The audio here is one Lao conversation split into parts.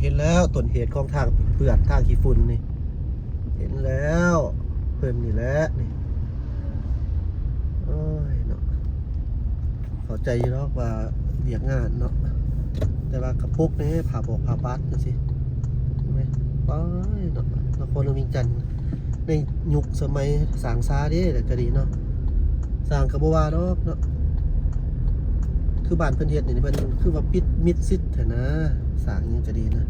ເຫັນແລ້ວ ຕົ້ນເຫດຂອງທາງເປື້ອນ ທາງຂີ້ຝຸ່ນນີ້ ເຫັນແລ້ວ ເພິ່ນນີ້ແຫຼະນີ້. ໂອ້ຍເນາະ ເຂົ້າໃຈຢູ່ດອກວ່າວຽກງານເນາະ ແຕ່ວ່າກະປົກແດ່ ຜ້າບອກຜ້າບາດຈັ່ງຊີ້ ເຫັນໄໝ? ປາຍເນາະ ນະຄອນຫຼວງວຽງຈັນ ໃນຍຸກສະໄໝສ້າງສາເດ້ ແລ້ວກະດີເນາະ ສ້າງກະບໍ່ວ່າດອກເນາະ. ຄືບ້ານເພິ່ນເຮັດນີ້ ເພິ່ນຄືວ່າປິດມິດຊິດຫັ້ນນະ ສ້າງຫຍັງກະດີນະ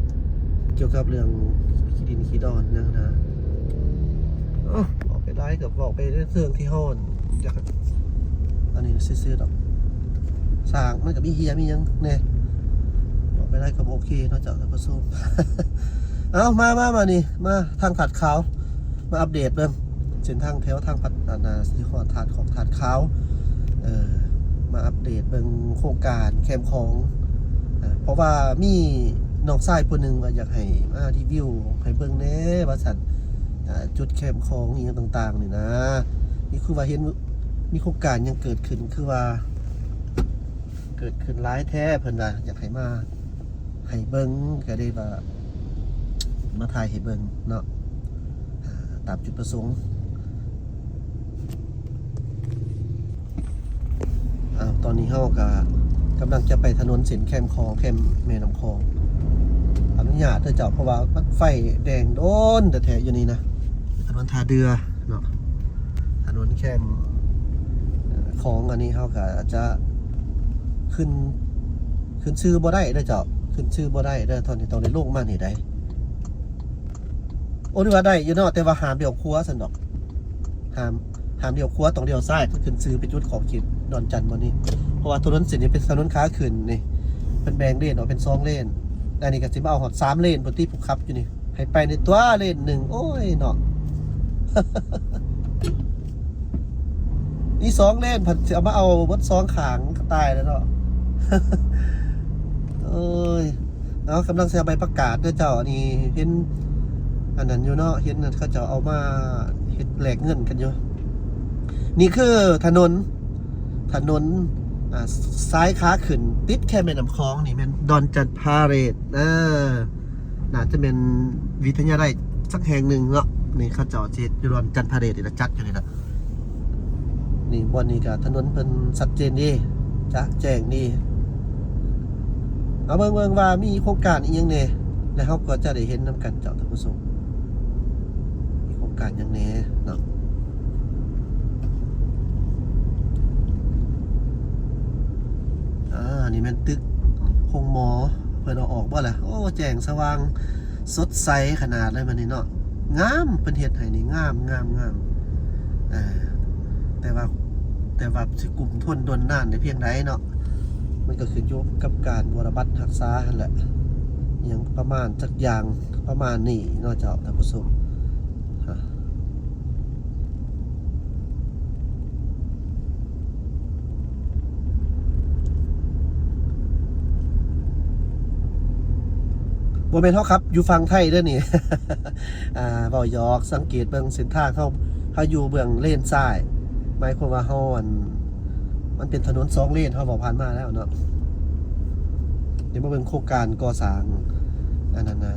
ກ່ຽວກັບເລື່ອງຂີ້ດິນຂີ້ດອນຫຍັງນະ. ເອົ້າ ເວົ້າໄປຫຼາຍກະເວົ້າໄປໃນເຊີງທີ່ເຮົາ ຢາກ ອັນນີ້ຊື່ໆດອກ ສ້າງມັນກະມີເຫຍມີຫຍັງແດ່ ເວົ້າໄປຫຼາຍກະບໍ່ໂອເຄເນາະເຈົ້າທ່ານຜູ້ຊົມ. ເອົາ ມາ ມາ ມານີ້ ມາທາງທາດຂາວ ມາອັບເດດເບິ່ງເສັ້ນທາງແຖວທາງພັດ ອັນນາ ຊິຮອດທາດຂອງທາດຂາວ ເອີ ມາອັບເດດເບິ່ງໂຄງການແຄມຂອງ ເອີ ເພາະວ່າມີນ້ອງຊາຍຜູ້ໜຶ່ງວ່າຢາກໃຫ້ມາຣີວິວໃຫ້ເບິ່ງແດ່ວ່າຊັ້ນ ອ່າ ຈຸດແຄມຂອງອີ່ຫຍັງຕ່າງໆນີ້ນະ ນີ້ຄືວ່າເຫັນມີໂຄງການຫຍັງເກີດຂຶ້ນ ຄືວ່າເກີດຂຶ້ນຫຼາຍແທ້ ເພິ່ນວ່າຢາກໃຫ້ມາ ໃຫ້ເບິ່ງ ກະເລີຍວ່າມາຖ່າຍໃຫ້ເບິ່ງເນາະ ອ່າ ຕາມຈຸດປະສົງ. ເອົາ ຕອນນີ້ເຮົາກະກຳລັງຈະໄປຖະໜົນເສັ້ນແຄມຂອງ ແຄມແມ່ນ້ຳຂອງ ອະນຸຍາດເດີເຈົ້າ ເພາະວ່າມັນໄຟແດງດົນແທ້ໆຢູ່ນີ້ນະ ຖະໜົນທ່າເດື່ອເນາະ ຖະໜົນແຄມຂອງ ອັນນີ້ເຮົາກະຈະຂຶ້ນ ຂຶ້ນຊື່ບໍ່ໄດ້ເດີເຈົ້າ ຂຶ້ນຊື່ບໍ່ໄດ້ເດີ ຕອນນີ້ຕ້ອງໄດ້ລົງມານີ້ໃດ. ໂອ້ ຖືວ່າໄດ້ຢູ່ເນາະ ແຕ່ວ່າຫ້າມລ້ຽວຂວາຊັ້ນດອກ ຫ້າມ ຫ້າມລ້ຽວຂວາ ຕ້ອງລ້ຽວຊ້າຍ ຄືຂຶ້ນຊື່ໄປຈຸດຂອບເຂດດອນຈັນບ່ອນນີ້ ເພາະວ່າຖະໜົນເສັ້ນນີ້ເປັນຖະໜົນຂາຂຶ້ນນີ້ ເພິ່ນແບ່ງເລນອອກເປັນສອງເລນ ແລ້ວນີ້ກະຊິມາເອົາຮອດສາມເລນພຸ້ນຕິ ຜູ້ຂັບຢູ່ນີ້ ໃຫ້ໄປໃນຕົວເລນໜຶ່ງ ໂອ້ຍເນາະ ອີກສອງເລນພັດຊິເອົາມາເອົາເບິດສອງຂ້າງ ກະຕາຍແລ້ວເນາະ ໂອ້ຍ. ເອົາ ກຳລັງຊິເອົາໃບປະກາດເດີເຈົ້າ ອັນນີ້ເຫັນອັນນັ້ນຢູ່ເນາະ ເຫັນເຂົາເຈົ້າເອົາມາເຮັດແລກເງິນກັນຢູ່. ນີ້ຄືຖະໜົນ ຖະໜົນ ອ່າ ສາຍຂາຂຶ້ນຕິດແຄມແມ່ນ້ຳຂອງ ນີ້ແມ່ນດອນຈັນພາເຣດ ເອີ ໜ້າຈະແມ່ນວິທະຍາໄລສັກແຫ່ງໜຶ່ງເນາະ ນີ້ເຂົາເຈົ້າຊິເຮັດຢູ່ດອນຈັນພາເຣດນີ້ລະ ຈັດຢູ່ນີ້ລະ. ນີ້ ບ່ອນນີ້ກະຖະໜົນເພິ່ນຊັດເຈນດີ ຈະແຈ້ງດີ. ເອົາເບິ່ງ ເບິ່ງວ່າມີໂຄງການອີ່ຫຍັງແດ່ ແລ້ວເຮົາກໍຈະໄດ້ເຫັນນຳກັນເຈົ້າທ່ານຜູ້ຊົມ ມີໂຄງການຫຍັງແດ່ເນາະ. ອ່າ ນີ້ແມ່ນຕຶກໂຮງໝໍ ເພິ່ນເອົາອອກບໍ່ລະ? ໂອ້ ແຈ້ງສະຫວ່າງ ສົດໃສຂະໜາດເລີຍບັດນີ້ເນາະ ງາມ ເພິ່ນເຮັດໃຫ້ນີ້ງາມ ງາມ ງາມ ເອີ ແຕ່ວ່າ ແຕ່ວ່າຊິກຸ້ມທົນດົນນານໄດ້ພຽງໃດເນາະ ມັນກໍຂຶ້ນຢູ່ກັບການບົວລະບັດຮັກສາຫັ້ນແຫຼະ ອີ່ຫຍັງປະມານຈັກຢ່າງປະມານນີ້ເນາະເຈົ້າທ່ານຜູ້ຊົມ. ບໍ່ແມ່ນເຮົາຂັບຢູ່ຝັ່ງໄທເດີນີ້ ອ່າ ເວົ້າຫຍອກ ສັງເກດເບິ່ງເສັ້ນທາງເຮົາ ເຮົາຢູ່ເບື້ອງເລນຊ້າຍ ໝາຍຄວາມວ່າເຮົາ ອັນ ມັນເປັນຖະໜົນສອງເລນ ເຮົາເວົ້າຜ່ານມາແລ້ວເນາະ. ດຽວມາເບິ່ງໂຄງການກໍ່ສ້າງ ອັນນັ້ນນະ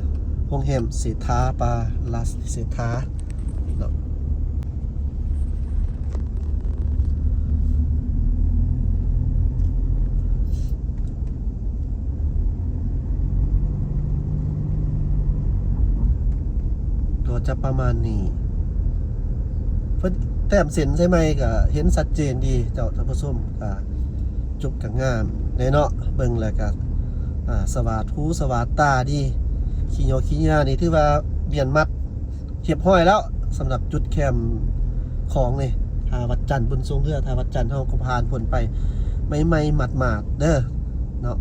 ໂຮງແຮມເສດຖາ ປາລາເສດຖາເນາະ. ກໍຈະປະມານນີ້ ເພິ່ນແຕ້ມເສັ້ນໃສ່ໃໝ່ກໍເຫັນຊັດເຈນດີເຈົ້າທ່ານຜູ້ຊົມ. ກໍຈຸກກໍງາມແດ່ເນາະ ເບິ່ງແລ້ວກໍ ອ່າ ສະຫວາດຫູສະຫວາດຕາດີ. ຂີ້ຫຍໍ້ຂີ້ເຫຍື້ອນີ້ຖືວ່າມ້ຽນມັດຮຽບຮ້ອຍແລ້ວ ສຳລັບຈຸດແຄມຂອງນີ້ ທ່າວັດຈັນ ບຸນຊ່ວງເຮືອ ທ່າວັດຈັນ ເຮົາກໍຜ່ານພົ້ນໄປໃໝ່ໆໝາດໆເດີເນາະ.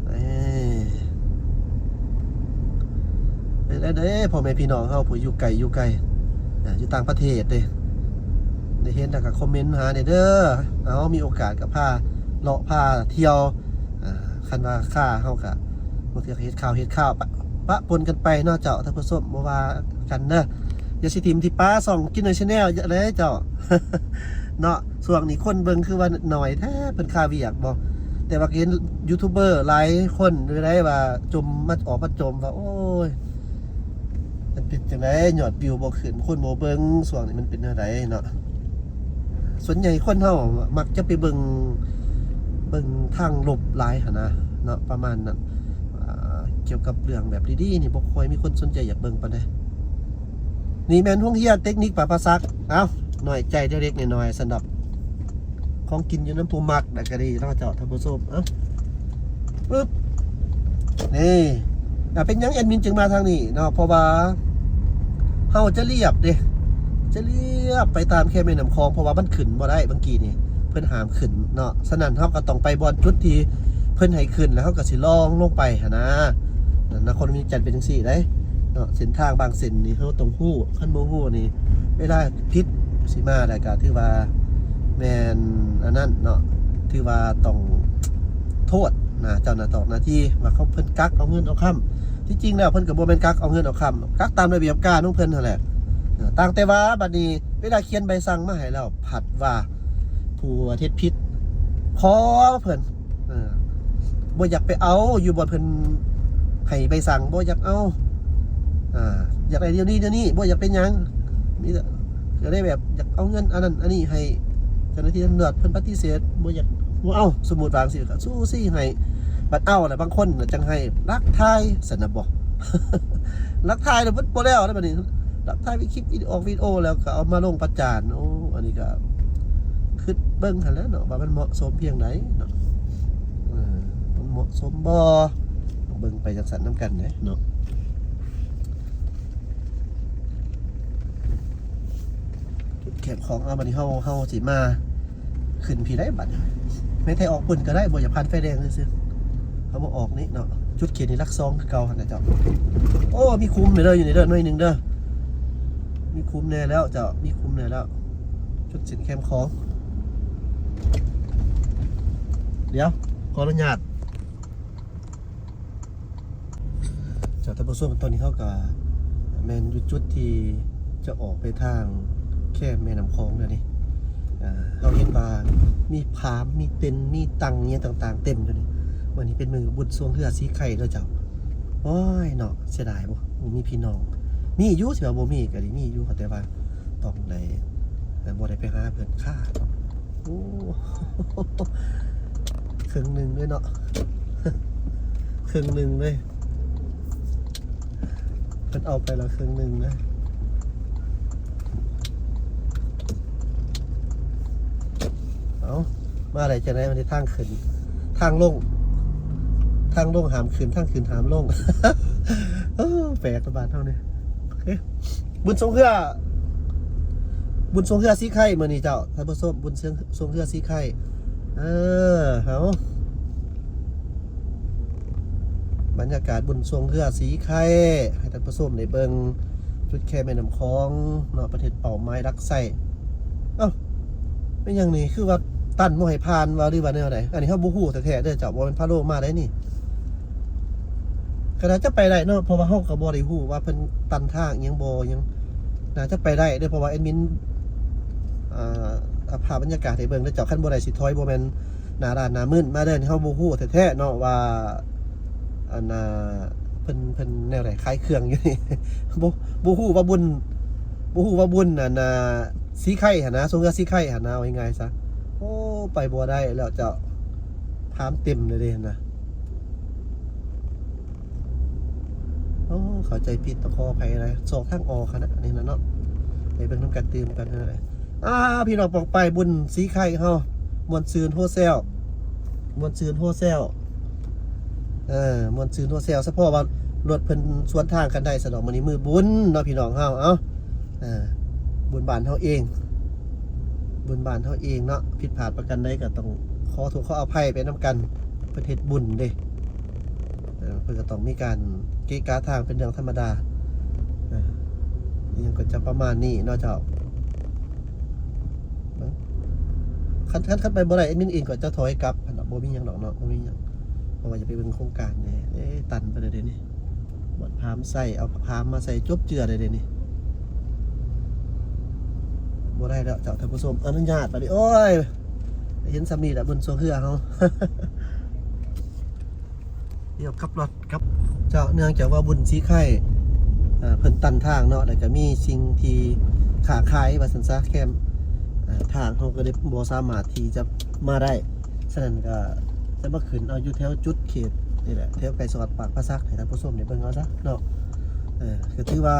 ເອີ ໄປແລ້ວເດີ ພໍ່ແມ່ພີ່ນ້ອງເຮົາຜູ້ຢູ່ໄກຢູ່ໄກ ອ່າ ຢູ່ຕ່າງປະເທດເດ້ ໄດ້ເຫັນແລ້ວກໍຄອມເມັນຫາແດ່ເດີ. ເອົາ ມີໂອກາດກໍພາເລາະພາທ່ຽວ ອ່າ ຄັນວ່າຄ່າເຮົາກະ ບາງເທື່ອກະເຮັດຂ່າວ ເຮັດຂ່າວປະ ປະປົນກັນໄປເນາະເຈົ້າທ່ານຜູ້ຊົມ ບໍ່ວ່າກັນເດີ. ຢ່າຊິຖິ້ມທີ່ປ້າຊ່ອງກິນໜ້ອຍແຊນແນວເດີເຈົ້າ ເນາະ. ຊ່ວງນີ້ຄົນເບິ່ງຄືວ່າໜ້ອຍແທ້ ເພິ່ນຄາວຽກບໍ່? ແຕ່ວ່າເຫັນຢູທູບເບີຫຼາຍຄົນຢູ່ໃດວ່າຈົ່ມ ມາອອກມາຈົ່ມວ່າ ໂອ້ຍ ມັນເປັນຈັ່ງໃດ ຍອດວິວບໍ່ຂຶ້ນ ຄົນບໍ່ເບິ່ງ ຊ່ວງນີ້ມັນເປັນແນວໃດເນາະ. ສ່ວນໃຫຍ່ຄົນເຮົາມັກຈະໄປເບິ່ງ ເບິ່ງທາງລົບຫຼາຍຫັ້ນນະເນາະ ປະມານນັ້ນ. ອ່າ ກ່ຽວກັບເລື່ອງແບບດີໆນີ້ ບໍ່ຄ່ອຍມີຄົນສົນໃຈຢາກເບິ່ງປານໃດ. ນີ້ແມ່ນໂຮງຮຽນເຕັກນິກປາປາສັກ. ເອົ້າ ນ້ອຍໃຈເລັກໆນ້ອຍໆ ສຳລັບຂອງກິນຢູ່ນຳຜູ້ມັກ ແລ້ວກໍດີເນາະເຈົ້າ ທ່ານຜູ້ຊົມ. ເອົ້າ ປຶບ ນີ້ ອ່າ ເປັນຫຍັງແອດມິນຈຶ່ງມາທາງນີ້ເນາະ ເພາະວ່າເຮົາຈະລຽບເດ້ ຈະລຽບໄປຕາມແຄມແມ່ນ້ຳຂອງ ເພາະວ່າມັນຂຶ້ນບໍ່ໄດ້ ເມື່ອກີ້ນີ້ເພິ່ນຫ້າມຂຶ້ນເນາະ. ສະນັ້ນເຮົາກໍຕ້ອງໄປບ່ອນຈຸດທີ່ເພິ່ນໃຫ້ຂຶ້ນ ແລ້ວເຮົາກໍຊິລ່ອງລົງໄປຫັ້ນນະ. ນະຄອນຫຼວງວຽງຈັນເປັນຈັ່ງຊີ້ເດ້ເນາະ ເສັ້ນທາງບາງເສັ້ນນີ້ເຮົາຕ້ອງຮູ້ ຄັນບໍ່ຮູ້ນີ້ ເວລາຜິດຊິມາ ແລ້ວກໍຖືວ່າແມ່ນອັນນັ້ນເນາະ ຖືວ່າຕ້ອງໂທດນະ ເຈົ້າໜ້າ ເຈົ້າໜ້າທີ່ວ່າເຂົາ ເພິ່ນກັກເອົາເງິນເອົາຄຳ. ທີ່ຈິງແລ້ວເພິ່ນກໍບໍ່ແມ່ນກັກເອົາເງິນເອົາຄຳ ກັກຕາມລະບຽບການຂອງເພິ່ນຫັ້ນແຫຼະ. ເອີ ຕ່າງແຕ່ວ່າບັດນີ້ເວລາຂຽນໃບສັ່ງມາໃຫ້ແລ້ວ ພັດວ່າຜູ້ເຮັດຜິດຂໍເພິ່ນ ເອີ ບໍ່ຢາກໄປເອົາຢູ່ບ່ອນເພິ່ນໃຫ້ໃບສັ່ງ ບໍ່ຢາກເອົາ ອ່າ ຢາກໄດ້ດຽວນີ້ດຽວນີ້ ບໍ່ຢາກເປັນຫຍັງ ມີແຕ່ ກໍໄດ້ແບບຢາກເອົາເງິນອັນນັ້ນອັນນີ້ໃຫ້ເຈົ້າໜ້າທີ່ຕຳຫຼວດ ເພິ່ນປະຕິເສດ ບໍ່ຢາກ ບໍ່ເອົາ ສົມມຸດວ່າຈັ່ງຊີ້ ກໍສູ້ຊີ້ໃຫ້ ບັດເອົາແລ້ວບາງຄົນນະຈັ່ງໃຫ້ຫຼັກຖ່າຍຊັ້ນນະບໍ ຫຼັກຖ່າຍແລ້ວບໍ່ ບໍ່ແລ້ວແລ້ວບັດນີ້ ຫຼັກຖ່າຍເປັນຄລິບວິດີໂອ ວິດີໂອ ແລ້ວກໍເອົາມາລົງປະຈານ. ໂອ້ ອັນນີ້ກໍຄິດເບິ່ງຫັ້ນແຫຼະເນາະ ວ່າມັນເໝາະສົມພຽງໃດເນາະ ເອີ ມັນເໝາະສົມບໍ່ ເບິ່ງໄປຈັ່ງຊັ້ນນຳກັນເດ້ເນາະ. ຈຸດແຄມຂອງ ເອົາ ບັດນີ້ເຮົາ ເຮົາຊິມາຂຶ້ນພີ້ໄດ໋ບັດນີ້ ແມ່ນແຕ່ອອກປຸ້ນກໍໄດ້ ບໍ່ຢາກຜ່ານໄຟແດງຊື່ໆ ເຮົາມາອອກນີ້ເນາະ. ຈຸດເຂດນີ້ຫຼັກສອງຄືເກົ່າຫັ້ນນະເຈົ້າ. ໂອ້ ມີຂຸມເດີ ຢູ່ນີ້ເດີ ໜ່ວຍໜຶ່ງເດີ ມີຂຸມແດ່ແລ້ວເຈົ້າ ມີຂຸມແດ່ແລ້ວ. ຈຸດເສັ້ນແຄມຂອງ ດຽວ ຂໍອະນຸຍາດ ເຈົ້າ ທ່ານຜູ້ຊົມ ຕອນນີ້ເຮົາກະແມ່ນຢູ່ຈຸດທີ່ຈະອອກໄປທາງແຄມແມ່ນ້ຳຂອງແລ້ວນີ້. ເຮົາເຫັນວ່າມີພາມ ມີເຕັນ ມີຕັ່ງອີ່ຫຍັງຕ່າງໆເຕັມຢູ່ນີ້. ມື້ນີ້ເປັນມື້ບຸນຊ່ວງເຮືອສີໄຄເດີເຈົ້າ. ໂອ້ຍເນາະ ເສຍດາຍບໍ່ ບໍ່ມີພີ່ນ້ອງ. ມີຢູ່ ຊິວ່າບໍ່ມີກະຊິມີຢູ່ ແຕ່ວ່າ ຕ້ອງໄດ້ ແຕ່ບໍ່ໄດ້ໄປຫາເພິ່ນຄ່າ. ໂອ້ ເຄິ່ງໜຶ່ງເລີຍເນາະ ເຄິ່ງໜຶ່ງເລີຍ ເພິ່ນເອົາໄປແລ້ວເຄິ່ງໜຶ່ງເລີຍ. ເອົ້າ ມາໄດ້ຈັ່ງໃດ ມັນໄດ້ທາງຂຶ້ນ ທາງລົງ ທາງລົງຫ້າມຂຶ້ນ ທາງຂຶ້ນຫ້າມລົງ. ເອີ ແປກລະບາດເຮົານີ້. ໂອເຄ ບຸນຊ່ວງເຮືອ ບຸນຊ່ວງເຮືອສີໄຄມື້ນີ້ເຈົ້າ ທ່ານຜູ້ຊົມ ບຸນຊ່ວງ ຊ່ວງເຮືອສີໄຄ. ເອີ ເຮົາ ບັນຍາກາດບຸນຊ່ວງເຮືອສີໄຄ ໃຫ້ທ່ານຜູ້ຊົມໄດ້ເບິ່ງ ຈຸດແຄມແມ່ນ້ຳຂອງເນາະ ປະເທດເປົ້າໝາຍຫຼັກໄຊ. ເອົ້າ ເປັນຫຍັງນີ້ ຄືວ່າຕັນບໍ່ໃຫ້ຜ່ານວ່າ ຫຼືວ່າແນວໃດ? ອັນນີ້ເຮົາບໍ່ຮູ້ແທ້ໆເດີເຈົ້າ ບໍ່ແມ່ນພາໂລມາໄດ໋ນີ້. ກໍໜ້າຈະໄປໄດ້ເນາະ ເພາະວ່າເຮົາກໍບໍ່ໄດ້ຮູ້ວ່າເພິ່ນຕັນທາງອີ່ຫຍັງບໍ່ຫຍັງ. ໜ້າຈະໄປໄດ້ເດີ ເພາະວ່າແອດມິນ ອ່າ ເອົາພາບບັນຍາກາດໃຫ້ເບິ່ງເດີເຈົ້າ. ຄັນບໍ່ໄດ້ຊິຖອຍ ບໍ່ແມ່ນໜ້າດ້ານໜ້າມືນມາເດີ. ເຮົາບໍ່ຮູ້ແທ້ໆເນາະວ່າ ອັນນ່າ ເພິ່ນ ເພິ່ນແນວໃດ ຂາຍເຄື່ອງຢູ່ນີ້. ບໍ່ ບໍ່ຮູ້ວ່າບຸນ ບໍ່ຮູ້ວ່າບຸນ ອັນນ່າ ສີໄຄຫັ້ນນະ ຊ່ວງເຮືອສີໄຄຫັ້ນນະ ເວົ້າງ່າຍໆຊະ. ໂອ້ ໄປບໍ່ໄດ້ແລ້ວເຈົ້າ ພາມເຕັມເລີຍເດ້ຫັ້ນນະ. ໂອ້ ເຂົ້າໃຈຜິດ ຕ້ອງຂໍອະໄພນະ ຊອກທາງອອກຫັ້ນນະ ອັນນີ້ນະເນາະ. ໄປເບິ່ງນຳກັນ ຕື່ມກັນຫັ້ນນະ. ອ່າ ພີ່ນ້ອງປ້ອງປາຍ ບຸນສີໄຄເຮົາ ມ່ວນຊື່ນໂຮແຊວ ມ່ວນຊື່ນໂຮແຊວ. ເອີ ມ່ວນຊື່ນໂຮແຊວ ສະເພາະວ່າລົດເພິ່ນສວນທາງກັນໄດ້ຊະດອກ. ມື້ນີ້ມື້ບຸນເນາະ ພີ່ນ້ອງເຮົາ. ເອົ້າ ເອີ ບຸນບ້ານເຮົາເອງ ບຸນບ້ານເຮົາເອງເນາະ. ຜິດພາດປະການໃດກໍຕ້ອງຂໍໂທດຂໍອະໄພໄປນຳກັນ. ເພິ່ນເຮັດບຸນເດ້ ເອີ ເພິ່ນກໍຕ້ອງມີການເກະກະທາງເປັນເລື່ອງທຳມະດາ. ເອີ ອີ່ຫຍັງກໍຈະປະມານນີ້ເນາະເຈົ້າ. ເບິ່ງ ຄັນ ຄັນ ຄັນໄປບໍ່ໄດ້ ແອດມິນເອງກໍຈະຖອຍກັບຫັ້ນດອກ ບໍ່ມີຫຍັງດອກເນາະ ບໍ່ມີຫຍັງ. ເພາະວ່າຈະໄປເບິ່ງໂຄງການແດ່. ເອີ ຕັນໄປແລ້ວເດນີ້. ບ່ອນພາມໃສ່ ເອົາພາມມາໃສ່ ຈົບເຈື່ອໄດ້ເດນີ້. ບໍ່ໄດ້ແລ້ວເຈົ້າ ທ່ານຜູ້ຊົມ ອະນຸຍາດບາດນີ້. ໂອ້ຍ ໄດ້ເຫັນສ່ຳນີ້ແຫຼະ ບຸນຊ່ວງເຮືອເຮົາ. ດຽວຂັບລົດກັບເຈົ້າ ເນື່ອງຈາກວ່າບຸນສີໄຄ ເອີ ເພິ່ນຕັນທາງເນາະ ແລ້ວກໍມີສິ່ງທີ່ຄ້າຂາຍວ່າຊັ້ນຊະ ແຄມ ເອີ ທາງເຮົາກໍເລີຍບໍ່ສາມາດທີ່ຈະມາໄດ້. ສະນັ້ນກໍຈະມາຂຶ້ນເອົາຢູ່ແຖວຈຸດເຂດນີ້ແຫຼະ ແຖວໄກສອດປາກປາສັກ ໃຫ້ທ່ານຜູ້ຊົມໄດ້ເບິ່ງເອົາຊະເນາະ. ເອີ ກໍຖືວ່າ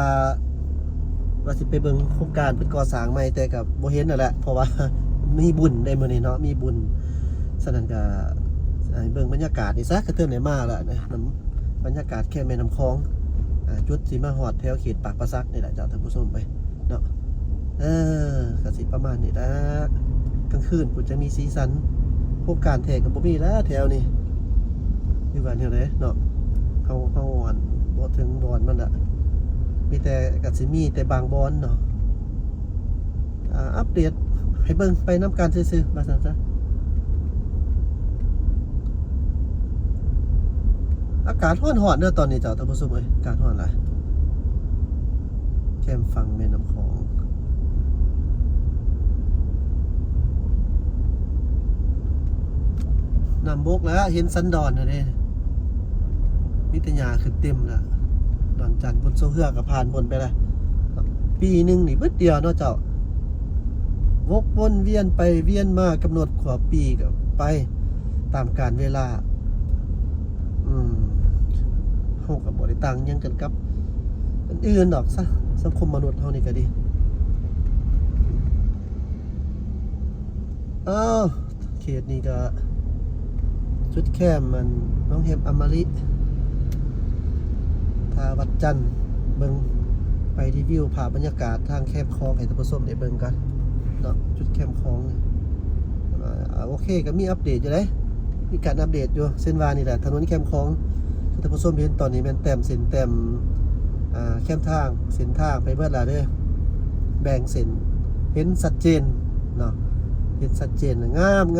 ວ່າຊິໄປເບິ່ງໂຄງການເພິ່ນກໍ່ສ້າງໃໝ່ ແຕ່ກໍບໍ່ເຫັນນັ້ນແຫຼະ ເພາະວ່າມີບຸນເດ້ມື້ນີ້ເນາະ ມີບຸນ. ສະນັ້ນກໍໃຫ້ເບິ່ງບັນຍາກາດນີ້ຊະ ກະເທີນໄດ້ມາແລ້ວນະ ນຳບັນຍາກາດແຄມແມ່ນ້ຳຂອງ ອາ ຈຸດຊິມາຮອດແຖວເຂດປາກປາສັກນີ້ແຫຼະເຈົ້າ ທ່ານຜູ້ຊົມເອີຍເນາະ. ເອີ ກໍຊິປະມານນີ້ແຫຼະ ກາງຄືນພຸ້ນຈັ່ງມີສີສັນ. ໂຄງການແທ້ກໍບໍ່ມີແລ້ວແຖວນີ້ ຫຼືວ່າແນວໃດເນາະ ເຮົາ ເຮົາ ອັນ ບໍ່ເຖິງບ່ອນມັນລະ ມີແຕ່ ກໍຊິມີແຕ່ບາງບ່ອນເນາະ. ອ່າ ອັບເດດໃຫ້ເບິ່ງໄປນຳກັນຊື່ໆ ວ່າຊັ້ນຊະ. ອາກາດຮ້ອນໆເດີຕອນນີ້ເຈົ້າ ທ່ານຜູ້ຊົມເອີຍ ອາກາດຮ້ອນຫຼາຍ. ແຄມຝັ່ງແມ່ນ້ຳຂອງ ນ້ຳບົກແລ້ວ ເຫັນສັນດອນແລ້ວເດ້ ມີແຕ່ຫຍ້າຂຶ້ນເຕັມແລ້ວ. ດອນຈັນພຸ້ນ ໂຊເຮືອກໍຜ່ານພຸ້ນໄປແລ້ວ. ປີໜຶ່ງນີ້ບຶດດຽວເນາະເຈົ້າ ວົກວົນວຽນໄປວຽນມາ ກຳນົດຂວບປີກໍໄປຕາມການເວລາ. ອືມ ເຮົາກໍບໍ່ໄດ້ຕ່າງຫຍັງກັນກັບອັນອື່ນດອກຊະ ສັງຄົມມະນຸດເຮົານີ້ກໍດີ. ອ້າວ ເຂດນີ້ກໍຈຸດແຄມອັນໜອງແຮມອຳມະລິ ທ່າວັດຈັນ. ເບິ່ງ ໄປຣີວິວພາບບັນຍາກາດທາງແຄມຂອງໃຫ້ທ່ານຜູ້ຊົມໄດ້ເບິ່ງກັນເນາະ ຈຸດແຄມຂອງ. ອາ ໂອເຄ ກໍມີອັບເດດຢູ່ເດ້ ມີການອັບເດດຢູ່ ເຊັ່ນວ່ານີ້ແຫຼະ ຖະໜົນແຄມຂອງ ທີ່ທ່ານຜູ້ຊົມເຫັນຕອນນີ້ແມ່ນແຕ້ມເສັ້ນ ແຕ້ມ ອ່າ ແຄມທາງ ເສັ້ນທາງໄປເບິດແລ້ວເດີ ແບ່ງເສັ້ນເຫັນຊັດເຈນເນາະ ເຫັນຊັດເຈນ ງາມໆໆໆໆ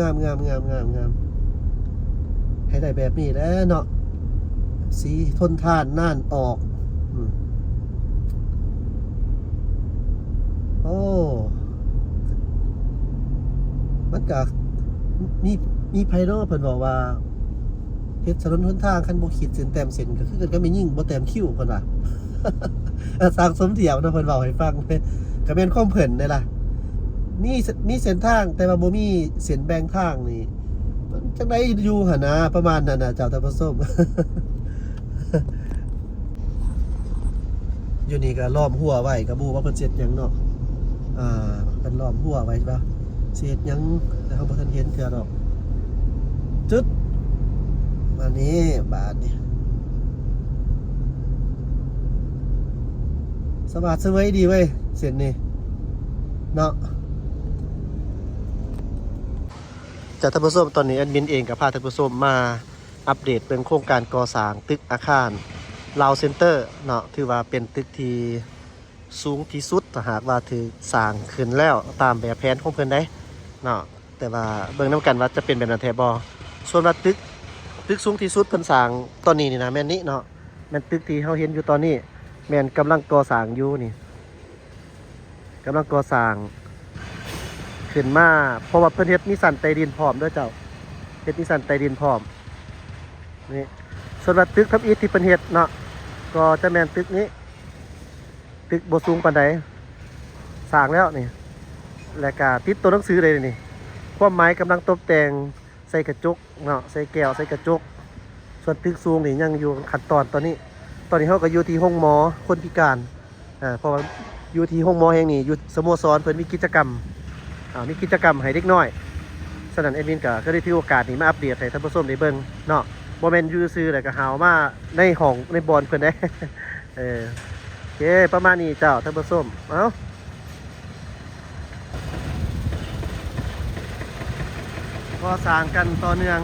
ໃຫ້ໄດ້ແບບນີ້ແຫຼະເນາະ ສີທົນທານນານອອກ. ອືມ ໂອ້ ມັນກະມີ ມີໃຜເນາະ ເພິ່ນເວົ້າວ່າ ເຮັດຖະໜົນຫົນທາງ ຄັນບໍ່ຂີດເສັ້ນແຕ້ມເສັ້ນ ກໍຄືກັນກັບແມ່ຍິງບໍ່ແຕ້ມຄິ້ວ ເພິ່ນວ່າ. ຊ່າງສົມທຽບເນາະ ເພິ່ນເວົ້າໃຫ້ຟັງ ກໍແມ່ນຄວາມເພິ່ນເດ້ລະ ມີ ມີເສັ້ນທາງ ແຕ່ວ່າບໍ່ມີເສັ້ນແບ່ງທາງນີ້ ມັນຈັ່ງໃດຢູ່ຫັ້ນນະ ປະມານນັ້ນນະເຈົ້າ ທ່ານຜູ້ຊົມ. ຢູ່ນີ້ກໍລ້ອມຮົ້ວໄວ້ ກໍບໍ່ຮູ້ວ່າເພິ່ນຊິເຮັດຫຍັງເນາະ ອ່າ ເພິ່ນລ້ອມຮົ້ວໄວ້ວ່າຊິເຮັດຫຍັງ ແຕ່ເຮົາບໍ່ທັນເຫັນເທື່ອດອກ. ຈຸດ ອັນນີ້ ບາດນີ້ ສະຫວາດສະເຫວີຍດີເວີຍ ເສັ້ນນີ້ເນາະ. ຈາກທ່ານຜູ້ຊົມ ຕອນນີ້ແອດມິນເອງກໍພາທ່ານຜູ້ຊົມມາອັບເດດເບິ່ງໂຄງການກໍ່ສ້າງຕຶກອາຄານລາວເຊັນເຕີເນາະ ຖືວ່າເປັນຕຶກທີ່ສູງທີ່ສຸດ ຖ້າຫາກວ່າຖືກສ້າງຂຶ້ນແລ້ວຕາມແບບແຜນຂອງເພິ່ນໃດເນາະ ແຕ່ວ່າເບິ່ງນຳກັນວ່າຈະເປັນແບບນັ້ນແທ້ບໍ່. ສ່ວນວ່າຕຶກ ຕຶກສູງທີ່ສຸດເພິ່ນສ້າງຕອນນີ້ນີ້ນະ ແມ່ນນີ້ເນາະ ແມ່ນຕຶກທີ່ເຮົາເຫັນຢູ່ຕອນນີ້ ແມ່ນກຳລັງກໍ່ສ້າງຢູ່ນີ້ ກຳລັງກໍ່ສ້າງຂຶ້ນມາ ເພາະວ່າເພິ່ນເຮັດມີຊັ້ນໃຕ້ດິນພ້ອມເດີເຈົ້າ ເຮັດມີຊັ້ນໃຕ້ດິນພ້ອມນີ້. ສ່ວນວ່າຕຶກທຳອິດທີ່ເພິ່ນເຮັດເນາະ ກໍຈະແມ່ນຕຶກນີ້ ຕຶກບໍ່ສູງປານໃດ ສ້າງແລ້ວນີ້ ແລ້ວກະຕິດຕົວໜັງສືໄດ້ນີ້ ຄວາມໝາຍກຳລັງຕົບແຕ່ງ ໃສ່ກະຈົກເນາະ ໃສ່ແກ້ວ ໃສ່ກະຈົກ. ສ່ວນຕຶກສູງນີ້ຍັງຢູ່ຂັ້ນຕອນຕອນນີ້ ຕອນນີ້ເຮົາກໍຢູ່ທີ່ໂຮງໝໍຄົນພິການ ເພາະວ່າຢູ່ທີ່ໂຮງໝໍແຫ່ງນີ້ ຢູ່ສະໂມສອນເພິ່ນມີກິດຈະກຳ ອ່າ ມີກິດຈະກຳໃຫ້ເດັກນ້ອຍ. ສະນັ້ນແອດມິນກໍ ກໍໄດ້ຖືໂອກາດນີ້ມາອັບເດດໃຫ້ທ່ານຜູ້ຊົມໄດ້ເບິ່ງເນາະ ບໍ່ແມ່ນຢູ່ຊື່ໆ ແລ້ວກໍຫາວມາໃນຫ້ອງໃນບ່ອນເພິ່ນເດ້. ເອີ ໂອເຄ ປະມານນີ້ເຈົ້າ ທ່ານຜູ້ຊົມ ເອົ້າ ກໍ່ສ້າງກັນຕໍ່ເນື່ອງ